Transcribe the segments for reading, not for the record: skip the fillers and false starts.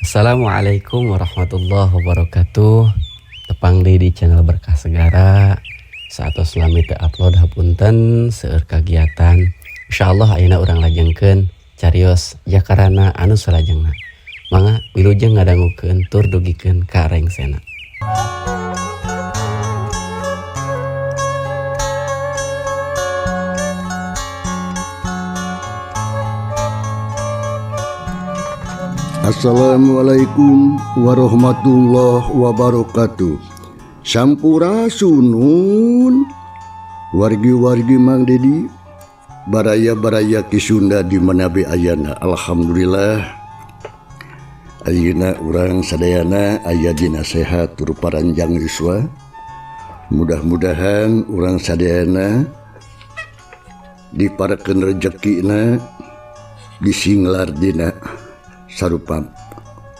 Assalamualaikum warahmatullahi wabarakatuh. Tepang deui di channel Berkah Segara. Saatos lami teu upload, hapunten, seueur kagiatan. Insyaallah ayeuna urang lajengkeun carios Jakarana anu salajengna. Mangga wilujeng ngadangukeun tur dugikeun ka rengsena. Assalamualaikum warahmatullahi wabarakatuh. Sampurasunun wargi-wargi Mang Dedi, baraya-baraya Ki Sunda di mana be ayana. Alhamdulillah ayeuna urang sadayana aya dina sehat tur paranjang yuswa. Mudah-mudahan urang sadayana diparekeun rejekina, disinglar dina sarupa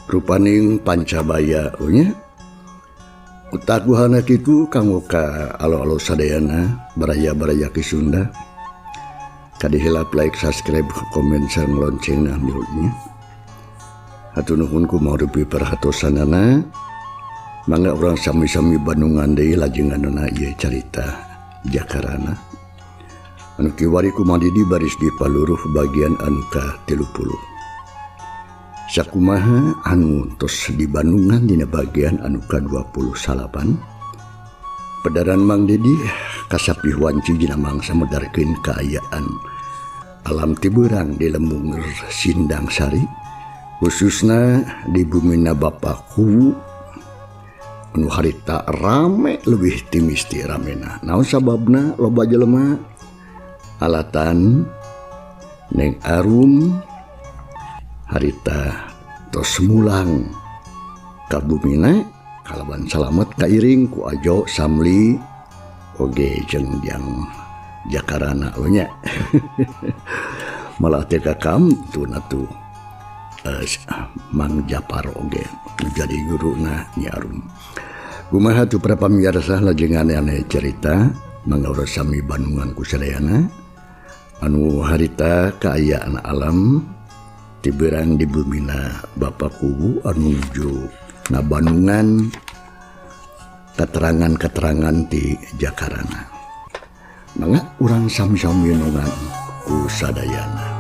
rupaning pancabaya nya. Utakuhana kitu kanggo ka alo-alo sadayana baraya-baraya Ki Sunda. Kadi hilap like, subscribe, komen sareng loncengna nya. Hatur nuhun ku marupi perhatosanana. Mangga urang sami-sami bandungan deui lajenganana ieu carita Jakarana. Anu kiwari ku Mang Didi baris di paluruh bagian anu ka-30. Sakumaha anu tos di Bandungan dina bagian anu ka-29. Pedaran Mang Didi kasapih wanci dina mangsa medarkeun kaayaan alam tiberang di lembur Sindang Sari, khususna di bumina Bapak Kuwu anu harita rame leuwih ti misti ramena. Naon sababna loba jelema alatan Neng Arum harita tos mulang ka bumina kalaban salamet kairing ku Ajo Samli oge jeung Jang Jakarana nya. Malah teh ka kamtun atuh Mang Japar oge jadi guruna Nyi Arum. Kumaha tuh para pamirsa lajeng aneh-aneh cerita mangga urang sami bandungan ku sadayana anu harita kaayaan alam tiberang di bumina Bapak Kuwu anu nuju ngabandungan keterangan-keterangan ti Jakarana. Mangga urang sami-sami nongan ku sadayana.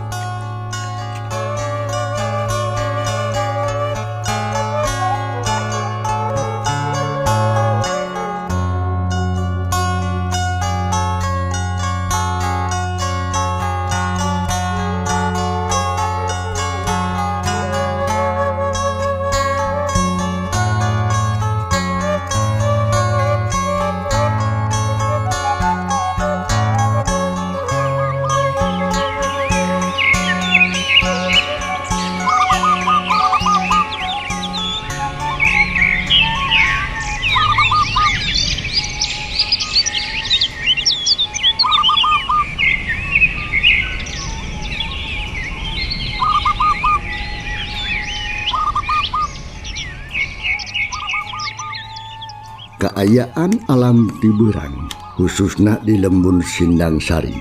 Kaayaan alam tiberang khususna di lembun Sindang Sari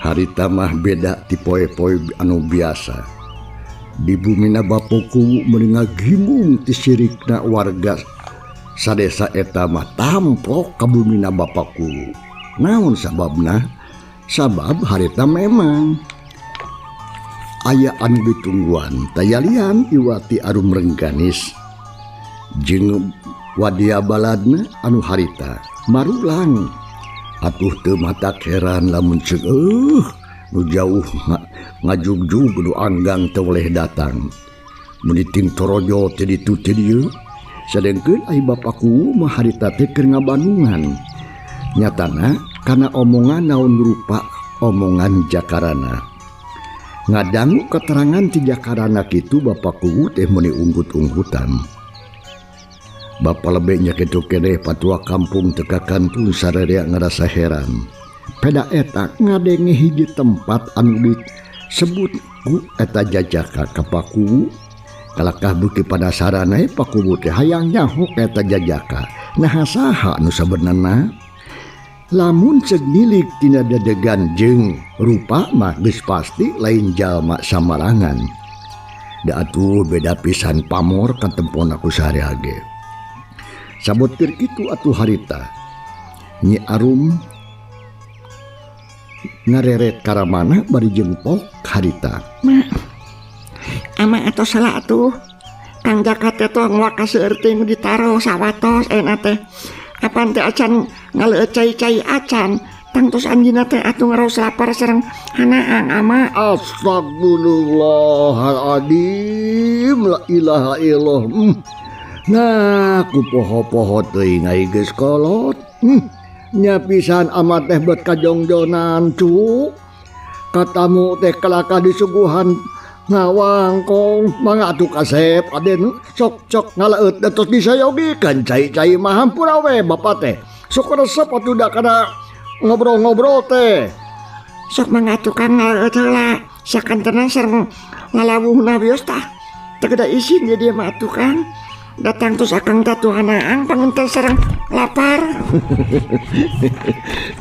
harita mah beda ti poe-poe anu biasa. Di bumina Bapak Kuwu meuni ngagimung ti sirikna warga sadesa eta mah tamplok ka bumina Bapak Kuwu. Naon sababna? Sabab harita memang aya anu ditungguan tayalian iwati Arum Rengganis jeung wadia baladna anu harita marulang. Atuh teu matak heran lamun ceuk nu jauh ngajugjug nu anggang teu boleh datang. Mun diting torojo teh ditu teh dieu. Sadengkeun ai Bapak Kuwu mah harita teh keur ngabandungan. Nyatana kana omongan naon rupa omongan Jakarana. Ngadangu keterangan ti Jakarana kitu Bapak Kuwu teh meuni unggut-unggutan. Bapak lebihnya kitu keneh patua kampung teu kakantun sararea ngarasa heran. Peda eta ngadenge hiji tempat anu disebut ku eta jajaka ka Pak Kuwu. Kalakah beuki panasaran we Pak Kuwu teh hayang nyaho ka eta jajaka. Naha saha anu sabenerna? Lamun ceuk nilik tina dedegan jeung rupa mah geus pasti lain jalma samarangan. Da atuh beda pisan pamor katempona ku sarea ge. Sabot keur kitu atuh harita Nyi Arum ngareret karamana bari jeung pok harita. Ma, ama atuh salah atuh. Kang Jaka teh tong waka seueur teh nu ditaro sawatos euna teh. Apan teh acan ngaleueut cai-cai acan. Tangtos anjeunna teh atuh ngaraos lapar sareng hanaang ama. Astagfirullahaladzim, la ilaha illallah. Nah, ku poho-poho teuing ai geus kolot. Nya pisan ama teh bet kajongjonan cu. Katamu teh kalaka disuguhan ngawangkong mangga atuh kasep aden sok-sok ngalaeut tos disayogikeun cai-cai mah hampura we bapa teh. Sok resep atuh da kana ngobrol-ngobrol teh. Sok mangga atuh Kang ngalaeut heula sakantena sareng lalawuhna wios tah. Teu geda isin di dieu mah atuh Kang. Datang terus akang teh hanaang panginten sareng lapar.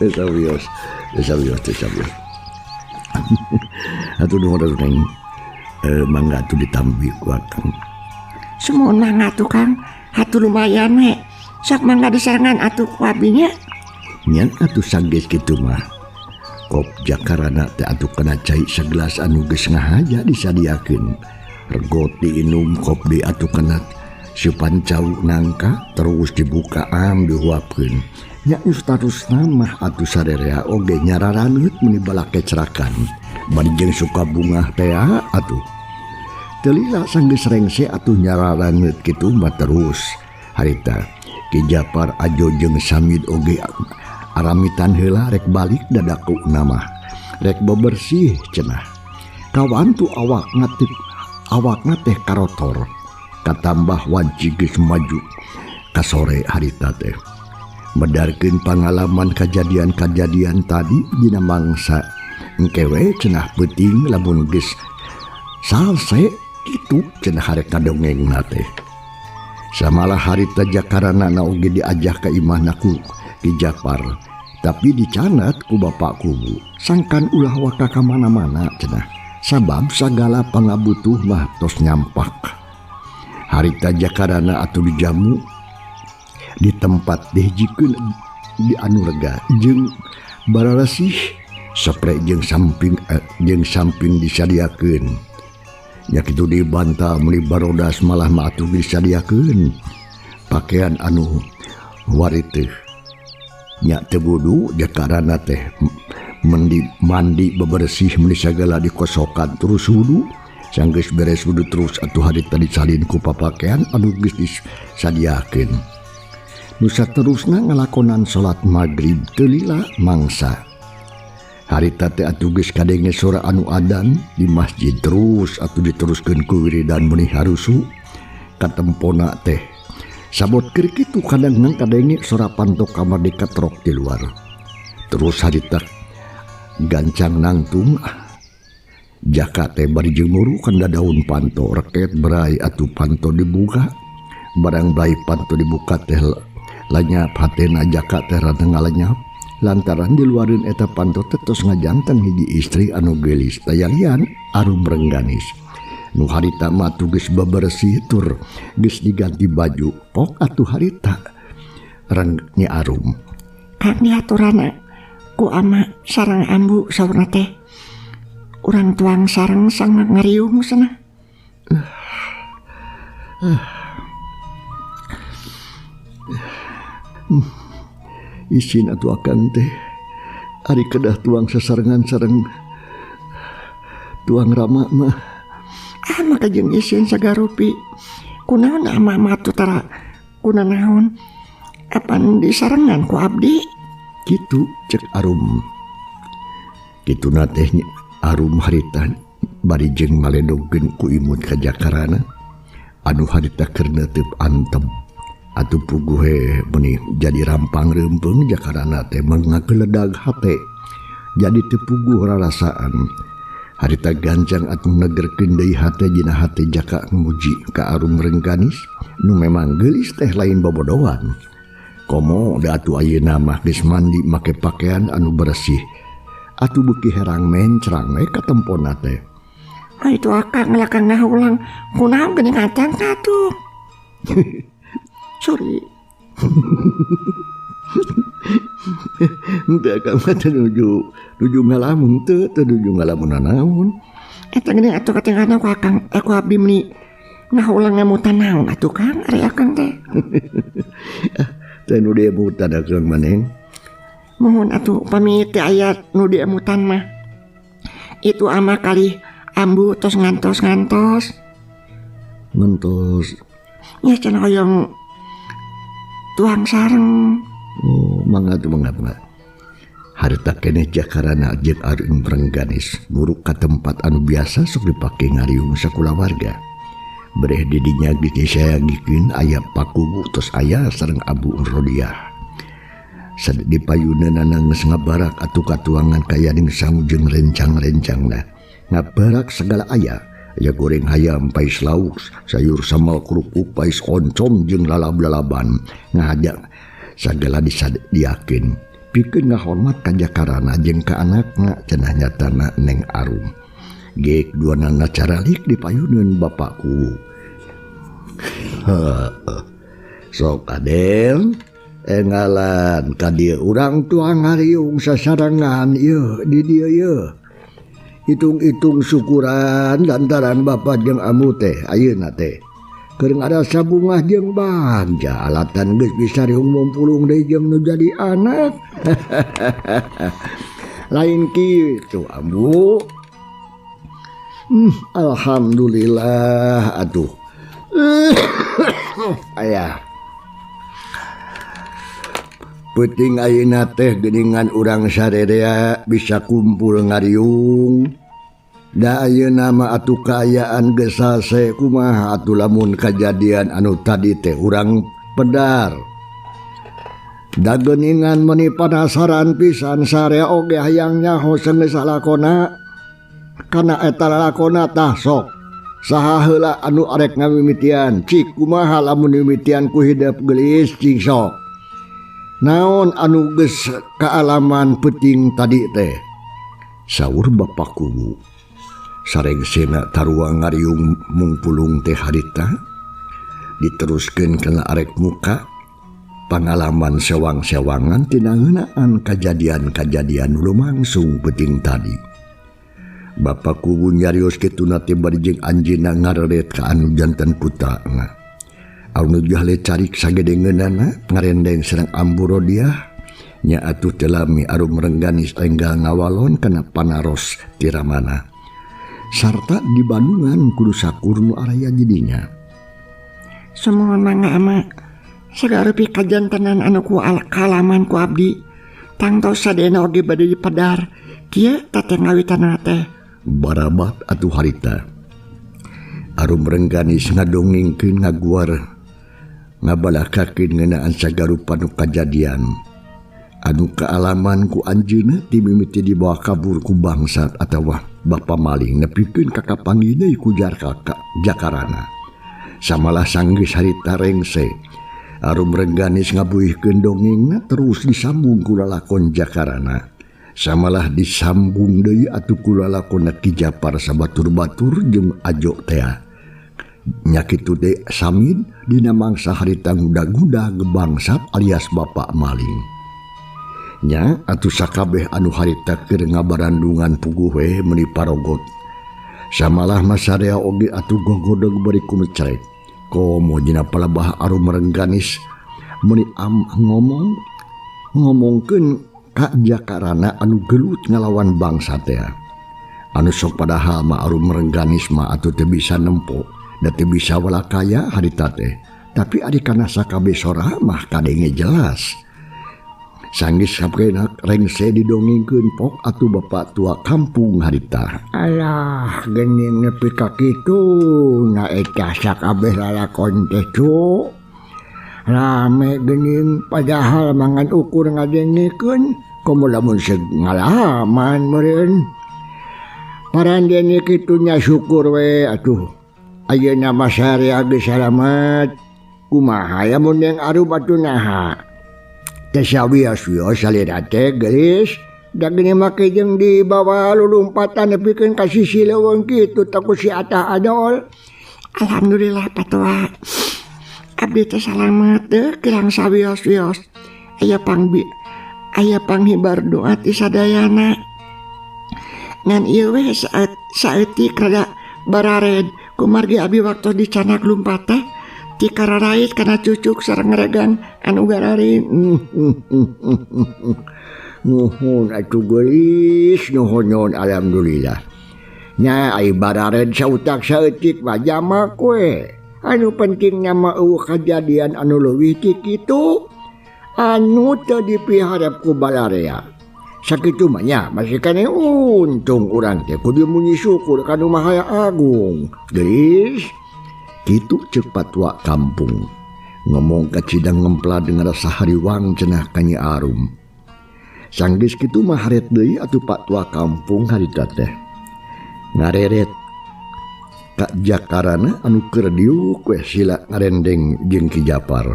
Teu sawios, teu sawios, teu sawios. Atuh nuhun atuh Neng. Mangga atuh ditampi ku akang. Sumuhun mangga atuh Kang. Atuh lumayan we. Sok mangga disarengan atuh ku abi nya. Nya atuh sanggeus kitu mah. Kop jakarana teh atuh kana cai sagelas anu geus ngahaja disadiakeun. Regot diinum kop di atuh kana siupan cau nangka terus dibuka am dihuapkeun. Nya statusna mah atuh sarerea oge nyararaneut meuni balake cerakan. Bari jeung suka bungah tea atuh. Teu lila sanggeus rengse atuh nyararaneut kitu mah terus. Harita Ki Japar Ajo jeung Samid oge aramitan heula rek balik dadaku mah. Rek bebersih cenah. Kawantu awakna teh karotor. Katambah wanci geus maju ka sore harita teh. Medarkeun pangalaman kajadian-kajadian tadi dina mangsa. Engke we cenah peuting lamun geus salse kitu cenah harek kadongengna teh. Samalah harita jakarana na oge diajah ka imahna ku Ki Japar. Tapi dicanat ku bapak kubu. Sangkan ulah waka ka mana-mana cenah. Sabab sagala pangabutuh mah tos nyampak. Harita jakarana atuh dijamu di tempat dihijikeun di anu rega jeung bararesih sepre jeung samping disadiakeun. Nya kitu dibanta meuli barodas malah mah atuh disadiakeun pakaian anu wari teh. Nya teu wudu jakarana teh mandi bebersih meuli sagala dikosokan terus wudu. Sanggeus beres wudu terus atuh harita disalin ku papakaian anu geus disadiakeun. Nu saterusna ngalakonan salat magrib teu lila mangsa. Harita teh atuh geus kadenge sora anu adan di masjid terus atuh diteruskeun ku wiridan meuni harusu katempona teh. Sabot keur kitu kadang nang kadenge sora panto kamar diketrok di luar. Terus harita gancang nangtung Jaka teh bari jeung muru kana daun panto reket berai atuh panto dibuka. Barang bae panto dibuka teh lanyap hatena Jaka teh rada ngalanyap lantaran diluareun eta panto teh tos ngajanten hiji istri anu geulis tayalian Arum Rengganis. Nu harita mah atuh geus bebersih tur geus diganti baju pok atuh harita reng Nyi Arum. Kang diaturana ku ama sareng ambu saurna teh. Urang tuang sareng sang ngariung sana. Isin atuh akang teh ari kedah tuang sasarengan sareng tuang rama mah. Ah maka jeung isin sagarupi. Kunaon ama mah atuh tara kunanaon? Apan disarengan ku abdi? Kitu cek Arum. Kituna teh Arum harita bari jeung maledogkeun ku imut ka jakarana anu harita keur neuteup antem atuh puguhe meuni jadi rampang reumpeung jakarana teh mangageledag hate jadi teu puguh rarasaan. Harita gancang atuh negerkeun deui hate dina hate Jaka muji ka Arum Rengganis nu memang geulis teh lain bobodohan. Komo da atuh ayeuna mah geus mandi make pakaian anu bersih. Atuh beuki herang mencrang we katempona teh. Ah itu akang lakang ngahulang kunaon geuning acang atuh. Sorry. Henteu akang mah teu nuju ngalamun teu nuju ngalamun naon. Eta geuning atuh katinggalna ku akang ku abdi meuni ngahulang ngemutan naon atuh Kang ari akang teh. Teu nu diemutan akang maneng. Mohon atuh upami teu aya nu diemutan mah. Itu ama kali ambu tos ngantos-ngantos. Ngantos. Nya cenah hoyong tuang sareng. Oh, mangga tuh mangga mangga. Harita keneh Jakarana jeung Arum Rengganis muruk ka tempat anu biasa sok dipake ngariung sakulawarga. Bereh di dinya geus disayagikeun aya pakubu tos aya sareng Abu Rodiah. Sad di payuneunana geus ngabarak atuh katuangan kayaning sangu jeung rencang-rencangna. Ngabarak segala aya, aya goreng hayam, pais lauk, sayur sambal kerupuk, pais oncom jeung lalab-lalaban. Ngahaja sagala disadiakeun. Pikeun ngahormat ka Jakarana jeung ka anakna cenah nyatana Neng Arum. Geek duanana caralik di payuneun bapakku. Sok Adel engalan ka dieu urang tuang ngariung sasarengan ieu di dieu ieu. Hitung-hitung syukuran lantaran bapa jeung ambu teh ayeuna teh. Keur ngarasa bungah jeung bagja alatan geus bisa riung mumpulung deui jeung nu jadi anak. Lain kitu ambu. Alhamdulillah atuh. Ayah. Peuting ayeuna teh geuningan urang sarerea bisa kumpul ngariung. Da ayeuna mah atuh kaayaan geus salse kumaha atuh lamun kajadian anu tadi teh urang pedar. Da geuningan meuni panasaran pisan sarea oge hayang nyaho sanggeus salakona. Kana eta lalakona tah sok. Saha heula anu arek ngamimitian cik kumaha lamun mimitian ku hidep geulis cing sok. Naon anu geus kaalaman peuting tadi teh? Saur Bapak Kuwu. Sarengsena taruang ngariung mungpulung teh harita diteruskeun kana arek muka pangalaman sewang-sewangan tina ngeunaan kajadian-kajadian nu lumangsung peuting tadi. Bapak Kuwu nyarios kituna teh bari jeung anjeunna ngareret ka anu janten putrana. Anu jahale carik sagedengeunana ngarendeng sareng Ambu Rodiah nya atuh teu lami Arum Rengganis enggal ngawalon kana panaros tiramana. Sarta di Bandungan kudu sakur nu araya jadinya. Sumuhun mangga ama sagarupi kajantenan anu ku kalaman ku abdi. Tangtos sadayana oge bade dipedar. Kieu teh ngawitanna teh. Barabat atuh harita. Arum Rengganis ngadongengkeun ngaguar ngabalakakeun ngeunaan sagarupa nu kajadian. Anu kaalaman ku anjeunna ti mimiti dibawa kabur ku bangsat atawa bapa maling nepikeun ka kapanggih deui ku Jakarana. Samalah sanggeus harita rengse. Arum Rengganis ngabuihkeun dongengna terus disambung ku lalakon Jakarana. Samalah disambung deui atuh ku lalakonna Ki Japar sabatur-batur jeung Ajo tea. Nya kitu deui Samin dina mangsa harita ngudag-ngudag bangsat alias bapak maling. Nya atuh sakabeh anu harita keur ngabarandungan puguh we meuni parogot. Samalah masarea oge atuh gogodog bari kumecrek. Komo dina palebah Arum Rengganis meuni am ngomong ngomongkeun ka Jakarana anu gelut ngalawan bangsa teh. Anu sok padahal mah Arum Rengganis mah atuh teu bisa nempo da teu bisa walakaya harita teh. Tapi ari kana sakabeh sora mah kadenge jelas. Sanggeus sapeuna rengse didongengkeun pok atuh bapak tua kampung harita. Alah geuning nepi ka kitu na eta sakabeh lalakon teh cu. Rame geuning padahal mangan ukur ngadengekeun komo lamun seug ngalaman meureun. Parandene kitu nya syukur we atuh. Ayeuna mah sarea geus salamet. Kumaha ya mun yang Arum atuh naha? Teh sawios-wios salira teh geulis Da geuning make jeung dibawa lulumpatan nepikeun ka sisi leuweung kitu tah ku si Atah Adol. Alhamdulillah Patua. Abdi teh salamet teu kirang sawios-wios. Aya pangbi aya panghibar doa ti sadayana. Ngan ieu we saeutik rada barared kumargi abi waktu dicanak lumpat teh ti kararait kana cucuk sareng regang anu gararing. Nuhun atuh geulis, nuhun nuhun alhamdulillah. Nya ai barared sautak saeutik mah jamak we. Anu penting mah eueuh kajadian anu leuwih ti kitu anu teu dipiharep ku balarea. Sakitu mah nya masih keneh untung urang teh kudu muji syukur ka Nu Maha Agung. Geulis kitu ceuk patua kampung. Ngomong ka cidang ngempla dengan rasa hariwang cenah ka Nyi Arum. Sanggeus kitu mah haret deui atuh patua kampung harita teh. Ngareret ka Jakarana anu keur diuk we sila ngarendeng jeung Ki Japar.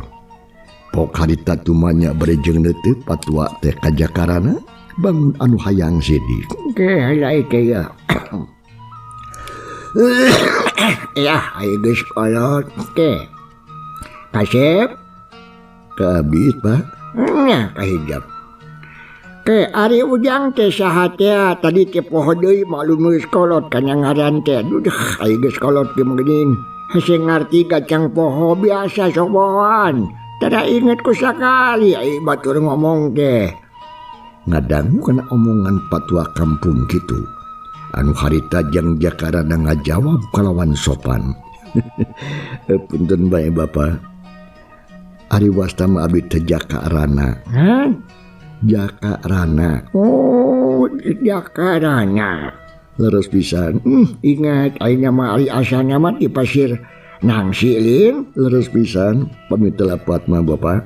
Pok harita tumanya bari jeung neuteup patua teh ka Jakarana bangun anu hayang sidik. Oke, heula teh ya. Ya, ayo geus kolot. Oke. Kasep ka abdi Pak. Nya kahijab. Ke ari Ujang teh saha teh tadi teh poho deui maklum geus kolot kana ngaran teh. Duh, ayo geus kolot ge geuning. Hese ngarti kacang poho biasa sobohan. Tara inget ku sakali ai batur ngomong teh. Ngadangu kana omongan patua kampung kitu. Anu harita jeung Jakarana ngajawab kalawan sopan. Punten bae Bapak. Ari wasta mah abdi teh Jakarana. Hah? Jakarana. Oh, Jakarana. Leres pisan. Ingat aing mah ari asalna mah di Pasir Nangsi lin. Leres pisan. Pamit teu lepat mah Bapak.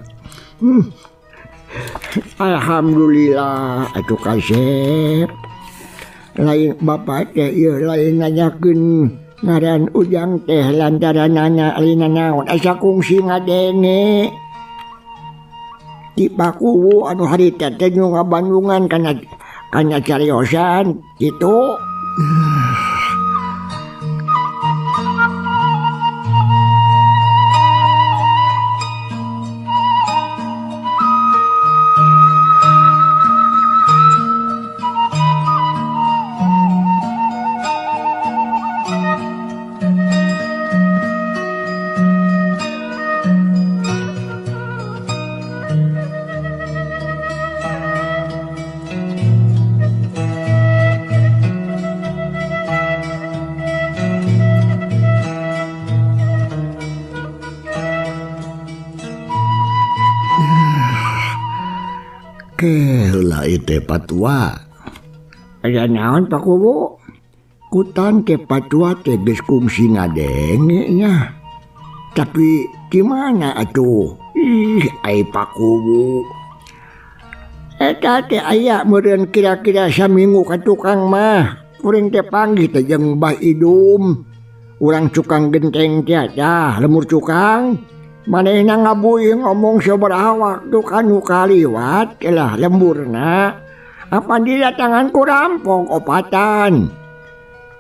Alhamdulillah atuh kasep. Lain bapak teh ieu lain nanyakeun ngaran Ujang teh lantaran nanya lain nanaon asa kungsi ngadenge. Di Pakuwu anu harita teh nu ngabandungan kana cariosan kitu. Heula teh patua. Aya naon Pak Kuwu? Kutan teh patua teh geus kungsi ngadenge nya. Tapi gimana atuh? Ih, ai Pak Kuwu. Eta teh aya meureun kira-kira saminggu ka tukang mah. Kuring teh panggih teh jeung Mbah Idum. Urang cukang genteng teh tah, lemur cukang. Manehna ngabuih ngomong sabaraha waktu kanu kaliwat lah lemburna. Apan didatangan ku rampok opatan.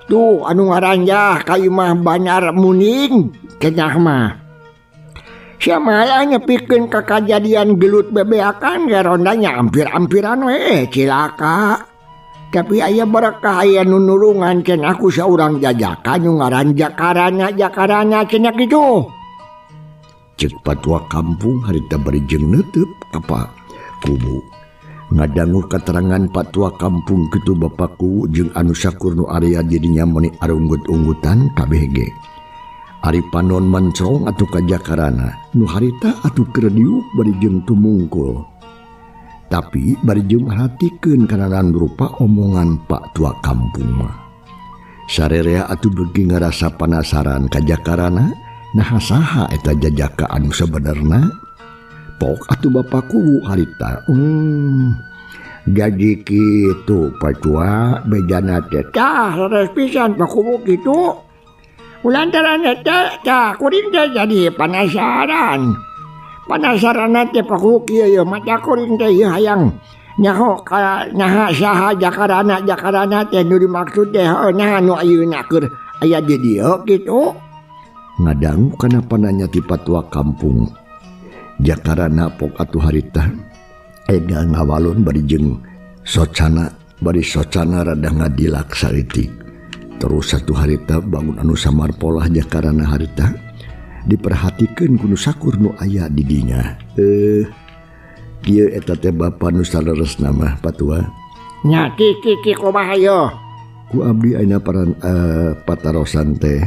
Tuh anu ngaranjah ka imah Banar Muning cenah mah. Sia malah nyepikeun ka kajadian gelut bebeakan garondanya ampir-ampiran we cilaka. Tapi aya berkah aya nu nulungan cenah ku saurang jajakan nu ngaran Jakarana Jakarana cenah kitu. Ceuk patua kampung harita bari jeung neuteub ka Pak Kuwu. Ngadangu katerangan patua kampung kitu Bapak Kuwu jeung anu sakur nu area dirinya meuni arunggut-unggutan kabeh ge. Ari panon mancong atuh ka Jakarana nu harita atuh keur diuk bari jeung tumungkul. Tapi bari jeung merhatikeun kana rupa omongan Pak Tua kampung mah. Sarerea atuh beuki ngarasa panasaran ka Jakarana. Nah saha eta jajaka anu sebenarna? Pok atuh Bapak Kuwu harita. Jadi kitu patua bejana teh. Tah leres pisan Pak Kuwu kitu. Lantaran eta tah kuring teh jadi panasaran. Panasaran teh Pak Kuwu kieu ye mata kuring teh ieu hayang Nyaho ka naha saha Jakarana Jakarana teh nu dimaksud teh heuh naha nu ayeuna keur aya di dieu kitu. Ngadangu kana pananya ti patua kampung. Jakarana pok atuh harita ega ngawalun bari jeung socana bari socana rada ngadilak saeutik. Terus satu harita bangun anu samar polah Jakarana harita diperhatikeun ku nu sakur nu aya di dinya. Kieu eta teh bapa nu saleresna mah patua. Nya ki ki ki kumaha yo? Ku abdi ayeuna paran patarosan teh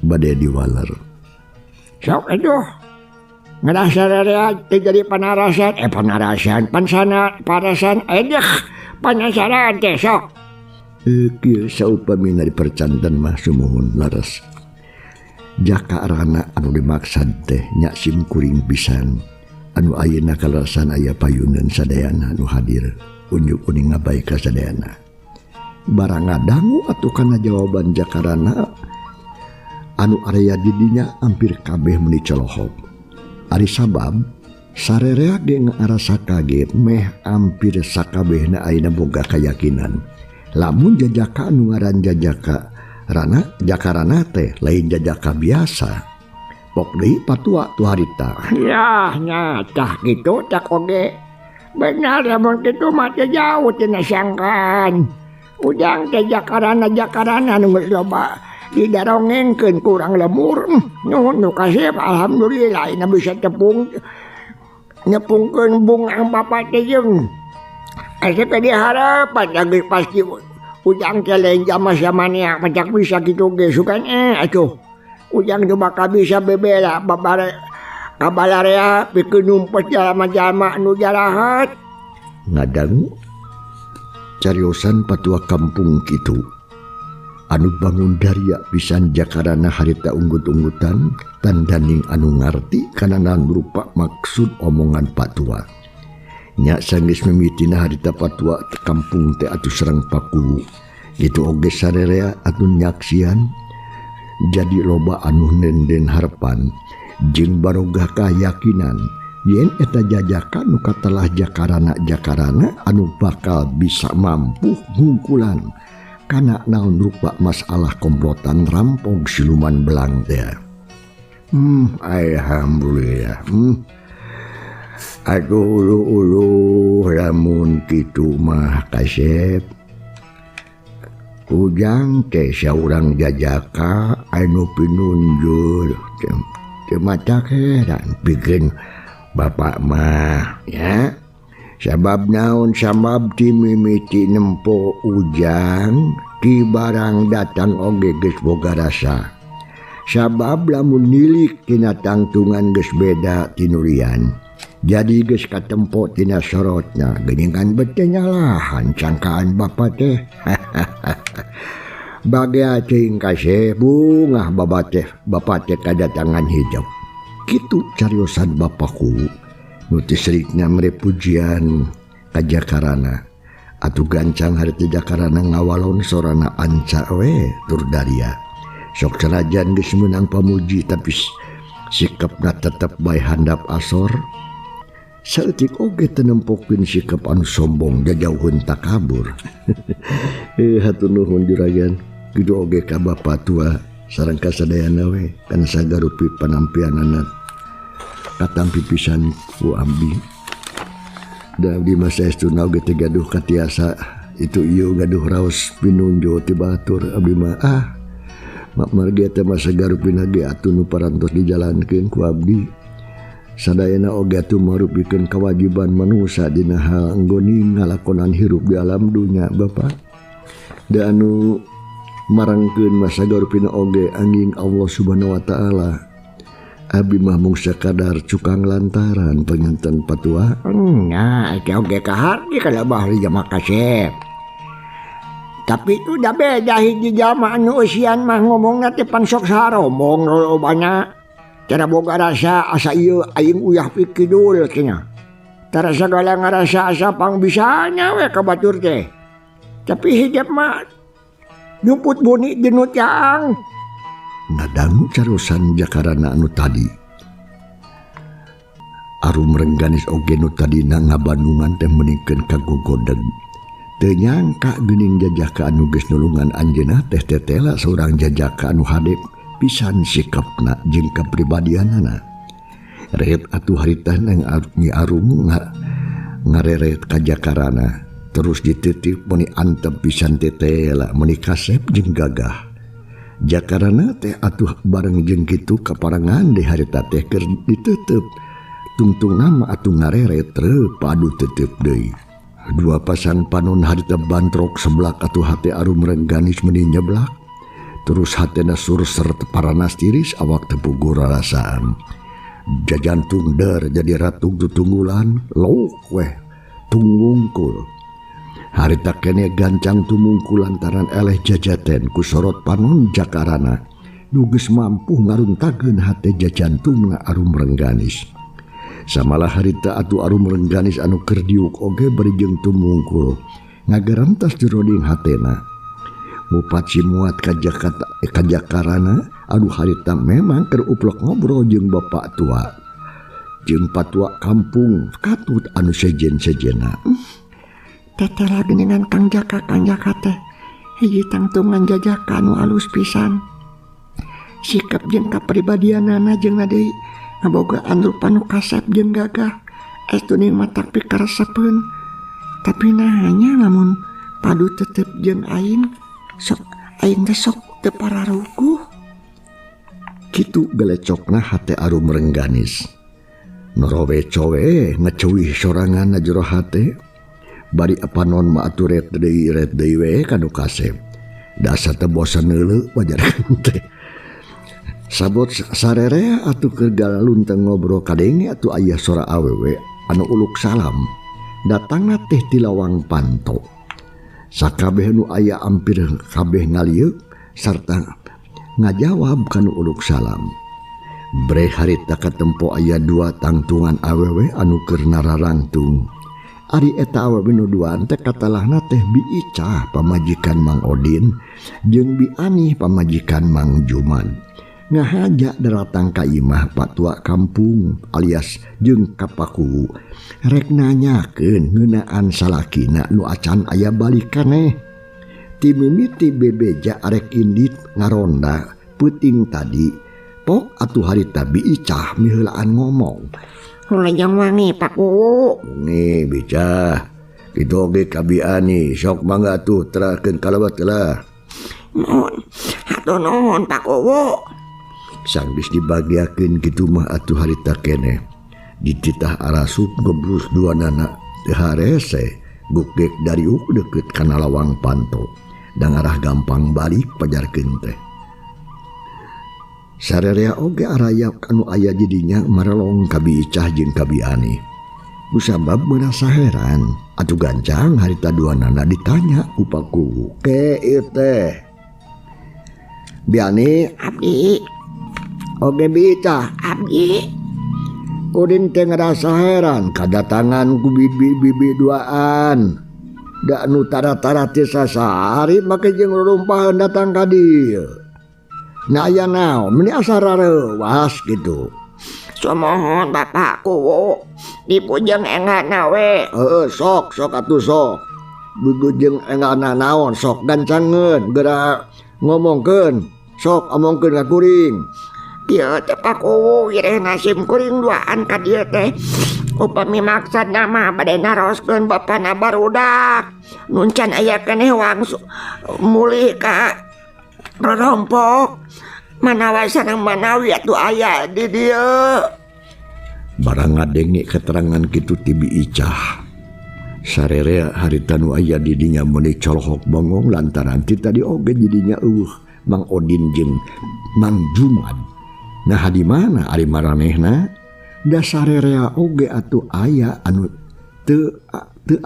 bade diwaler. Sok aduh. Ngerasa rea teh jadi panarasan, panarasan, pansana, parasan, edeh, panasaran teh sok. Kieu saupamina dipercanten mah sumuhun laras. Jakarana anu dimaksad teh nya sim kuring pisan. Anu ayeuna kalarasan aya payuneun sadayana anu hadir unjuk kuning ngabae ka sadayana. Barang ngadangu atuh kana jawaban Jakarana anu area di dinya hampir kabeh meuni colohok. Ari sabab sarerea ge ngarasa kaget meh hampir sakabehna ayeuna boga kayakinan. Lamun jajaka anu ngaran jajaka rana Jakarana teh lain jajaka biasa. Pok deui patua tu harita. Ya nya tah kitu tak oge. Benar lamun kitu mah teh jauh tina sangkan. Ujang teh Jakarana Jakarana nu geus loba didarongengkeun kurang lemur. Nuhun nu kasep alhamdulillah ina bisa tepung nyepungkeun bunga bapak teh jeung. Asa teh diharapan lagi pasti ujang teh lain jama-zamania pacak bisa kitu ge sugan atuh. Ujang tu bakal bisa bebela babare kabalarea pikeun numpes jalma-jalma nu jarahat. Ngadangu cariosan patua kampung kitu. Anu bangun daria pisan Jakarana harita unggut-unggutan tandaning anu ngarti kana naon rupa maksud omongan patua. Nya sanggeus mimitina harita patua kampung teh atuh sareng pakuwu. Kitu oge sarerea atuh nyaksian jadi loba anu nenden harepan jeung barogah kayakinan yen eta jajaka nu katelah Jakarana Jakarana anu bakal bisa mampu ngungkulan kana naon rupa masalah komplotan rampok siluman belang teh. Alhamdulillah. Aduh ulu-ulu lamun kitu mah kasep. Ujang teh saurang jajaka anu pinunjul teu mata heran pikeun bapak mah ya. Sabab naon sabab ti mimiti nempo ujang ti barang datang oge geus boga rasa. Sabab lamun nilik tina tangtungan geus beda tinurian. Jadi geus katempo tina sorotna geuningan bete nyalahan cangkaan bapa teh. Bagea teuing kaseh bungah bapa teh bapa teh kadatangan hidup. Kitu cariosan bapaku nu teu serikna mere pujian ka Jakarana. Atuh gancang harita Jakarana ngawalon sorana anca we tur daria. Sok sanajan geus meunang pamuji tapi sikapna tetep bae handap asor. Saeutik oge teu nempokeun sikap anu sombong jajauheun takabur. Hatur nuhun juragan. Kitu oge ka bapa tua sareng ka sadayana we kana sagarupi panampianana katampi pisan ku abdi. Da abdi mah saestuna oge teu gaduh katiasa itu ieu gaduh raos pinunjo ti batur abdi mah margi teh mah sagarupina ge atuh nu parantos dijalankeun ku abdi. Sadayana oge atuh marupikeun kawajiban manusa dina hal nggoni ngalakonan hirup di alam dunya Bapak. Da anu marangkeun mah sagarupina oge anging Allah Subhanahu wa taala. Abi mah mung sakadar cukang lantaran panganten patua. Nya eta oge kaharti kana bahri jama kasep. Tapi itu dah beda hiji jalma anu eusian mah ngomongna teh pan sok saromong lolobana. Tara boga rasa asa ieu aing uyah pikidul cenah. Tara sagala ngarasa asa pangbisana we ka batur teh. Tapi hidep mah nyumput buni jeung nu caang. Ngadangu carosan Jakarana anu tadi. Arum Rengganis oge nu tadina ngabandungan teh meunikeun kagogodeg. Teu nyangka geuning jajaka anu geus nulungan anjeunna teh tetela saurang jajaka anu hade pisan sikapna jeung kapribadianana. Ret atuh harita nang Nyi Arum ngareret ka Jakarana terus dititip meuni antep pisan tetela meuni kasep jeung gagah. Jakarana teh atuh bareng jeung kitu kaparangan di harita teh keur ditutup. Tungtung nama atuh ngareret reup padu tetep deui. Dua pasang panon harita bantrok seblak atuh hate Arum Rengganis meuni nyeblak. Terus hatena surser paranas tiris awak tepugur rarasaan. Jajantung der jadi ratu tutunggulan lauk weh tungungkul. Harita kene gancang tumungkul lantaran eleh jajaten ku sorot panon Jakarana. Nu geus mampu ngaruntakeun hate jajantungna Arum Rengganis. Samalah harita atuh Arum Rengganis anu keur diuk oge bari jeung tumungkul ngagarantas jeroding hatena. Mupat si muat ka Jakarana aduh harita memang keur uplok ngobrol jeung bapak tua. Jeung patua kampung katut anu sejen-sejena. Tetela geuningan Kang Jaka, Kang Jaka teh hiji tangtungan jajaka anu alus pisan. Sikap jeung kapribadianana jeung deui ngabogaan rupa nu kasep jeung gagah. Estu ning matak pikaresepeun. Tapi nah nya lamun padu tetep jeung aing sok aing teh sok teu pararuguh. Kitu gelecokna hate Arum Rengganis. Norowe cowe ngeceuwih sorangan jero hate. Bari apanon mah atuh ret deui we ka nu kasep. Dasa teh bosan neuleuh wajarkeun teh. Sabot sarerea atuh keur galunteng ngobrol kadenge atuh aya sora awewe anu uluk salam. Datangna teh ti lawang panto. Sakabeh nu aya ampir kabeh ngalieuk sarta ngajawab kanu uluk salam. Bre harita katempo aya dua tangtungan awewe anu keur nararangtung. Ari eta awewe nu duaan teh katalahna teh Bi Icah pamajikan Mang Odin jeung Bi Anih pamajikan Mang Juman. Ngahaja daratang ka imah patua kampung alias jeung kapakuwu. Rek nanyakeun ngeunaan salakina nu acan aya balik kaneh. Ti mimiti bebeja arek indit ngaronda peuting tadi. Pok atuh harita Bi Icah miheulaan ngomong. Hulajang wangi Pak Kuwu. Wangi Bicah. Kitu oge ka Bi Ani sok mangga atuh terahkeun kalewat lah. Nuhun, hatur nuhun Pak Kuwu. Sanggeus dibagiakeun kitu mah atuh harita keneh. Dititah arasup gebrus dua nana teu harese gugek dariuk deukeut kana lawang panto. Da ngarah gampang balik pajarkeun teh. Sarerea oge arayap anu aya jadinya marelong ka Bi Icah jeung ka Bi Ani. Kusabab merasa heran atuh gancang harita dua nana ditanya ku Pak Kuwu. Ke ieu teh? Bi Ani abdi. Oge Bi Icah abdi. Udin teh ngerasa heran kadatangan ku bibi-bibi duaan. Da nu tara-tara teh sasari make jeung rumpaheun datang ka dieu. Nah aya naon meuni asa rareuwas kitu. Sumohon Bapak Kuwu dipujeng enggana we. Heeh sok sok atuh sok. Bujeng enggana naon sok gancangeun geura ngomongkeun. Sok omongkeun ka kuring. Ieu teh Pak Kuwu wireh nasim kuring duaan ka dieu teh. Upami maksudna mah bade naroskeun bapana barudak. Nu can aya keneh wangsu mulih ka rorompok. Manawa sareng manawi atuh aya di dieu. Barang ngadenge keterangan kitu ti Bi Icah. Sarerea harita nu aya di dinya meuni colohok bongong lantaran ti tadi oge jadinya eueuh Mang Odin jeung Mang Jumad. Nah di mana ari maranehna? Da sarerea oge atuh aya anu teu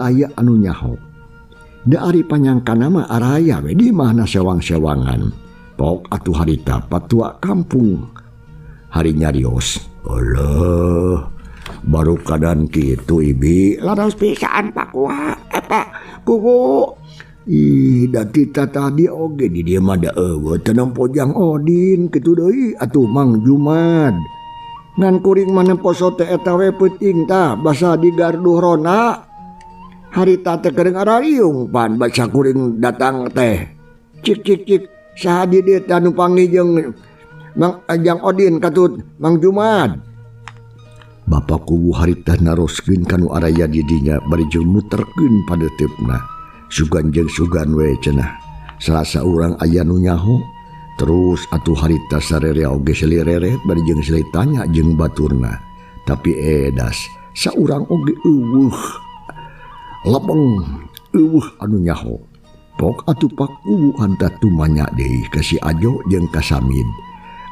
aya anu nyaho. Da ari panyangkana mah araya we di mana sewang-sewangan. Pok atuh harita patua kampung. Hari nyarios. Alah, baru kadan kitu ibi. Laras pisan Pak Kuwa, Pak Kuwu. Ih, da tita tadi oge di dieu mah da eueuh teu nempo Jang Odin kitu deui atuh Mang Jumad. Ngan kuring mah nempo sote eta we peuting tah basa di garduh ronda. Harita teh keur ngarariung pan baca kuring datang teh. Cik cik cik saha di dieu teh anu panggih jeung Mang Jang Odin katut Mang Jumad. Bapak kuwu harita naroskeun ka nu araya di dinya bari jeung muterkeun padeuteup-na. Sugan jeung sugan we cenah. Salah saurang aya nu nyaho. Terus atuh harita sarerea oge selireret bari jeung silih tanya jeung baturna. Tapi edas saurang oge eueuh. Lebeng eueuh anu nyaho. Pok atuh pakuwu hanta tumanya deui ka si Ajo jeung ka Samid.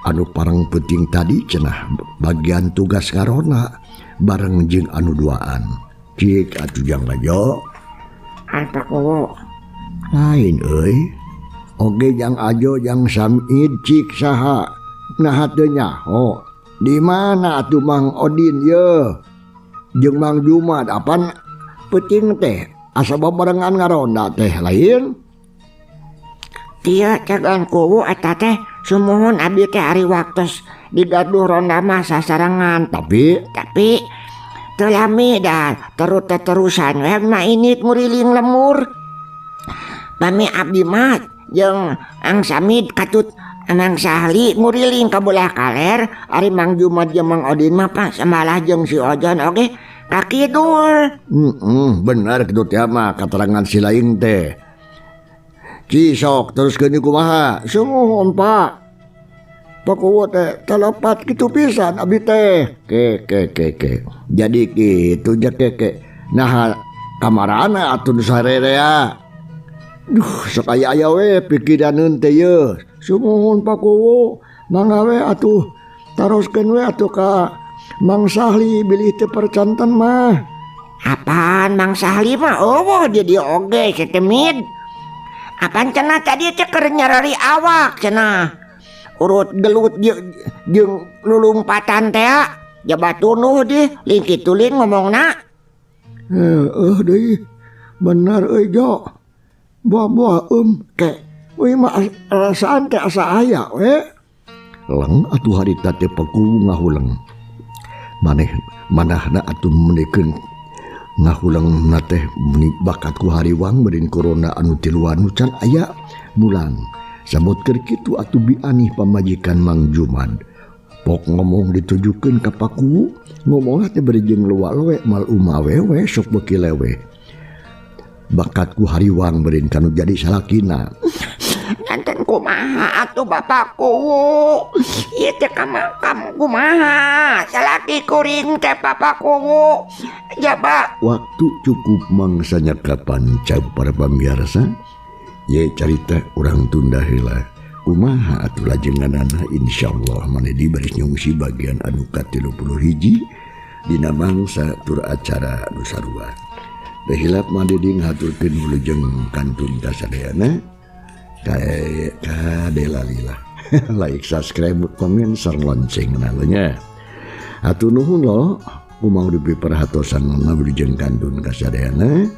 Anu parang penting tadi cenah bagian tugas ngarona bareng jeung anu duaan. Cik atuh jang Ajo. Ai pakuwu. Lain euy. Oge jang Ajo jang Samid cik saha naha teu nyaho. Di mana atuh Mang Odin ye? Jeung Mang Jumad apan peuting teh asa babarengan ngaronda teh lain. Tieu cagan kuwu eta teh sumuhun abdi teh ari waktos di gaduh ronda mah sasarengan. Tapi teu lami dah terus terusan we mah init nguriling lemur. Pami abdi mah jeung Ang Samid katut Mang Sahli nguriling ka belah kaler, ari Mang Jumad jeung Mang Odin mah pas samalah jeung si Ojon oge ka kidul. Bener kitu teh mah katerangan si lain teh. Cisok terus keun kumaha? Sumuhun Pak. Pakuwu teh telepat kitu pisan abdi teh. Ke ke ke ke. Jadi kitu ja ke ke. Nah kamarana atuh nu sarerea. Duh, sok aya-aya we pikiraneun teh ye. Sumuhun Pakuwu, mangga we atuh taroskeun we atuh ka Mang Sahli bilih teu percanten mah. Apaan Mang Sahli mah eueuh di dieu oge setemid. Apaan cenah tadi teh keur nyarari awak cenah. Urut gelut jeung lulumpatan teh jaba tunuh di lin kitu lin ngomongna. Heueuh deui. Bener euy Jo. Buah-buah ke. Euy mah rasaan teh asa aya we. Leng atuh harita teh pakuwu ngahuleng. Maneh manahna atuh meunikeun ngahuleng na teh meni bakat ku hariwang meureun corona anu tiluan nu can aya mulang. Samot keur kitu atuh bianih pamajikan Mang Jumad. Pok ngomong ditujukeun ka pakuwu, ngomongna teh bari jeung luwa-luwe mal umawewe sok beuki lewe. Bakat ku hariwang meureun kanu jadi salakina. Nganten kumaha atuh bapakku? Ieu teh ka makam kumaha? Salaki kuring teh bapakku. Jaba waktu cukup mangsanya kapan cab para pamirsa? Ye carita urang tunda heula. Kumaha atuh lajenganana insyaallah maneh dibari nyungsi bagian anu ka-31 dina mangsa tur acara nu sarua. Teu hilap mah diding haturkeun wilujeng kantun ka sadayana. Kadelalilah. Like, subscribe, komen, sareng lonceng nya. Hatur nuhun lo, kumang dupi perhatosan wilujeng kantun ka sadayana.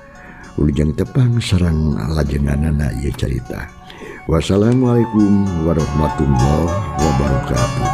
Wilujeng tepang sareng lajenganana ieu carita. Wassalamualaikum warahmatullahi wabarakatuh.